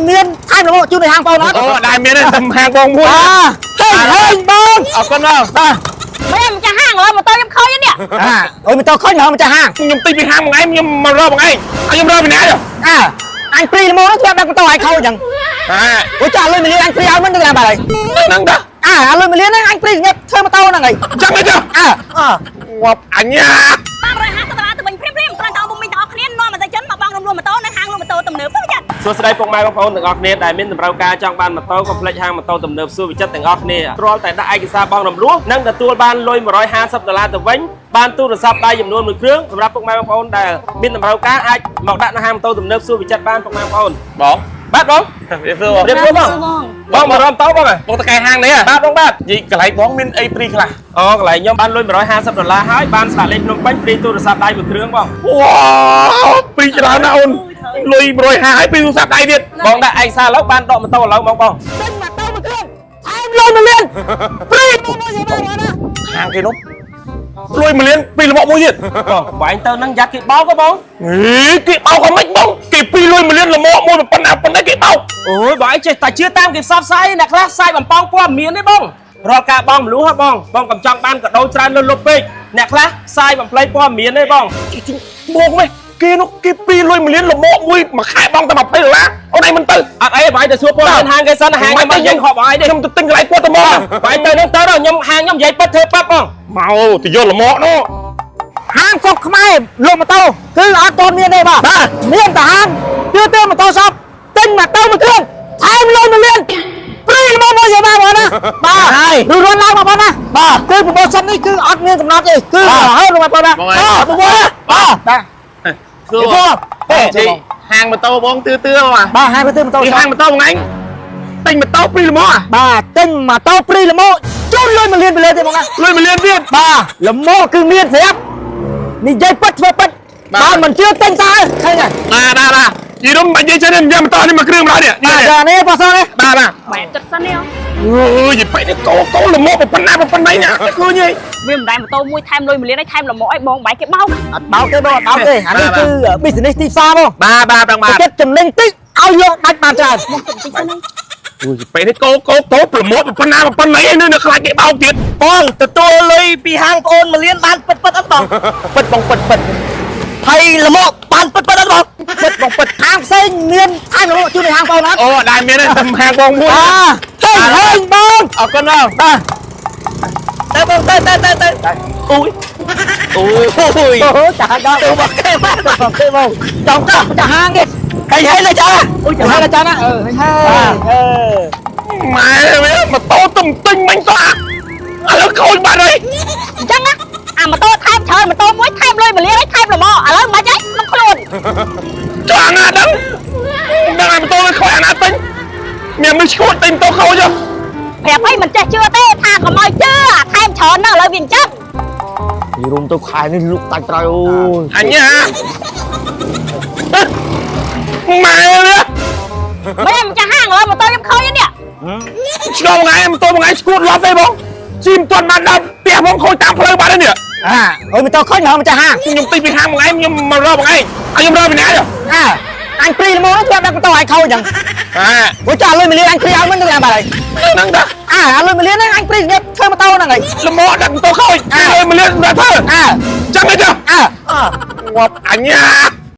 មានថែមរបស់ជូនឲ្យហាងបងអត់ អូដែរមានតែហាងបងមួយ បាទហេហេបង អរគុណបង បាទ មិនម្ចាស់ហាងឥឡូវម៉ូតូខ្ញុំខូចនេះ អាអូយមិនតខូចមកម្ចាស់ហាង ខ្ញុំទិញពីហាងមួយឯងខ្ញុំមករកបងឯងឲ្យខ្ញុំរកពីណា អាអញព្រីល្មមធ្លាប់ដាក់ម៉ូតូឲ្យខូចអញ្ចឹង អា អូចាលុយមួយលានអញព្រីឲ្យមិនទៅតាមបាត់ហើយ ហ្នឹងតា អាអាលុយមួយលានហ្នឹងអញព្រីសម្រាប់ធ្វើម៉ូតូហ្នឹងហើយ ចឹងទេចា អាអ ងាប់អញ្ញា បាន150ដុល្លារទៅវិញព្រាមព្រាមត្រង់តោពុំមីទាំងអស់គ្នានាំអតិជនមកបងរំលោះម៉ូតូនៅហាងលក់ម៉ូតូទំនើបសុខចិត្ត សួស្តីពុកម៉ែបងប្អូនទាំងអស់គ្នាដែលមានតម្រូវការចង់បានម៉ូតូកុំភ្លេចហាងម៉ូតូទំនើបសួរវិចិត្រទាំងអស់គ្នាគ្រាន់តែដាក់ឯកសារបងរំលោះនិងទទួលបានលុយ150ដុល្លារទៅវិញបានទូរស័ព្ទដៃចំនួនមួយគ្រឿងសម្រាប់ពុកម៉ែបងប្អូនដែលមានតម្រូវការអាចមកដាក់នៅហាងម៉ូតូទំនើបសួរវិចិត្របានពុកម៉ែបងប្អូន បង បាទបង វាសួរ រៀបសួរបងបងមករំតោបងហ៎ បងតកែហាងនេះ បាទបងបាទ និយាយកន្លែងបងមានអីព្រីខ្លះ អូកន្លែងខ្ញុំបានលុយ150ដុល្លារហើយបានស្លាកលេខភ្នំពេញព្រីទូរស័ព្ទដៃមួយគ្រឿងបង វ៉ាវព្រីច្រើនណាស់អូនលុយ150ហើយព្រីទូរស័ព្ទដៃទៀត បងដាក់ឯកសារឥឡូវបានដកម៉ូតូឥឡូវមកបង ទិញម៉ូតូមួយគ្រឿងថែមលុយមួយលានព្រីមកមួយយ៉ាងណាណា ហាងគេនោះលុយ1លានពីររបស់មួយទៀត បងបាញ់ទៅនឹងយ៉ាត់គេបោកហ៎បង ហីគេបោកអមិនបងគេពីរលុយ1លានល្មមមួយប៉ុណ្ណាប៉ុណ្ណេះគេបោក អូយបងឯងចេះតែជឿតាមគេផ្សព្វផ្សាយអ្នកខ្លះផ្សាយបំពងព័ត៌មានទេបងរាល់ការបងមលូហ៎បងបងកំចង់បានកដោច្រើនលុបលុបពេកអ្នកខ្លះផ្សាយបំភ្លៃព័ត៌មានទេបង បងម៉េះគេនោះគេពីរលុយ1លានល្មមមួយមួយខែបងតែ20ដុល្លារអូនឯងមិនទៅ អត់អីបងឯងទៅសួរព័ត៌មានហាងគេសិនហាងខ្ញុំអត់យើងខកបងឯងទេ ខ្ញុំទៅទិញកន្លែងគាត់ទៅមក បងឯងទៅនឹងទៅដល់ខ្ញុំហាងខ្ញុំនិយាយពិតធ្វើប៉ាប់បង មកទៅយកល្មមនោះ ហាងស្រុកខ្មែរលក់ម៉ូតូគឺអត់តមានទេបាទមានតែហាងទឿទឿម៉ូតូសពទិញម៉ូតូមួយគ្រឿងថែមលុយមួយលានព្រីល្មមមួយយ៉ាងណាបងណាបាទរួចរាល់ឡើងបងណាបាទគឺ promotion នេះគឺអត់មានកំណត់ទេគឺរហូតបងប្អូនណាបាទបងប្អូនណាបាទ សួរ បាទ ហាងម៉ូតូបងទឿទឿមក បាទហាងទឿម៉ូតូ ពីហាងម៉ូតូបងឯងទិញម៉ូតូពីរល្មម បាទទិញម៉ូតូព្រីល្មមជូនលុយមួយលានទៅលើទេបងណា លុយ1លានទៀត បាទល្មមគឺមានស្រាប់និយាយពិតធ្វើពិតបើមិនជឿទិញតើឃើញហើយ បាទបាទបាទយីរុំមិននិយាយចឹងទេខ្ញុំម៉ូតូនេះមួយគ្រឿងម្ដងនេះ បាទចានេះប៉ាសនេះ បាទបាទ បែបចិត្តសិននេះ អើយបែកនេះកោកោល្មមប៉ុណ្ណាប៉ុណ្ណេះនេះឃើញហី វាមិនដែលម៉ូតូមួយថែមលុយមួយលានឲ្យថែមលមឲ្យបងបែកគេបោក អត់បោកទេបងអត់បោកទេអានេះគឺ business ទីផ្សារបង បាទបាទបងបាទ ចិត្តចំណេញតិចឲ្យយកដាច់បានច្រើន មកចិត្តតិចសិននេះ អូយពេលនេះកោកោកោប្រមូលប៉ុណ្ណាប៉ុណ្ណេះនៅខ្លាចគេបោកទៀត បងទទួលលុយពីហាងប្អូនមួយលានបានពិតពិតអត់បង ពិតបងពិតពិត ហើយល្មមបានពិតពិតអត់បង ពិតបងពិតហាងផ្សេងមានថែមរបស់ជូនឲ្យហាងបងអត់ អូដែរមានតែហាងបងមួយ បាទហេហេបង អរគុណបង បាទ ទៅបងទៅទៅទៅទៅ អូយអូយ អូចាដល់ទៅបងគេបាទបងគេបងចង់ចាចាហាងគេ ហេហេលើចា អូចាហាងចាណាអឺហេហេ ម៉ែវាម៉ូតូទំទិញមិញតោះឥឡូវខូចបាត់ហើយ អញ្ចឹងណាអាម៉ូតូថែមច្រើនម៉ូតូមួយថែមលុយមួយលានឲ្យថែមលមឥឡូវមិនហីក្នុងខ្លួន ចុះអាណាដឹងដឹងអាម៉ូតូវាខូចអាណាទិញមានមួយឈួតទិញម៉ូតូខូចហ៎ ប្រាប់ឲ្យមិនចេះជឿទេថាកុំឲ្យជឿអាថែមច្រើនណាស់ឥឡូវវាអញ្ចឹង រុំទៅខែនេះលុកដាច់ត្រៃអូយ អញ្ញាម៉ែវា មិនម្ចាស់ហាងឥឡូវម៉ូតូខ្ញុំខូចនេះ ឆ្លងថ្ងៃម៉ូតូមួយថ្ងៃឈួតលាប់ទេបងជិះមិនទាន់បានដល់ផ្ទះបងខូចតាមផ្លូវបាត់ហើយនេះ អាអូយមិនតខូចមកម្ចាស់ហាង ខ្ញុំទិញពីហាងមួយឯងខ្ញុំមករកបងឯងឲ្យខ្ញុំរកពីណាចុះ អាអញព្រីល្មមធ្លាប់ដាក់ម៉ូតូឲ្យខូចអញ្ចឹង អា អូចាលុយមួយលានអញព្រីឲ្យមិនទៅតាមបាត់ហើយ ហ្នឹងតា អាអាលុយមួយលានហ្នឹងអញព្រីសម្រាប់ធ្វើម៉ូតូហ្នឹងហើយ ល្មមដាក់ម៉ូតូខូចលុយមួយលានសម្រាប់ធ្វើ អា ចឹងហីចុះ អា ងាប់អញ្ញា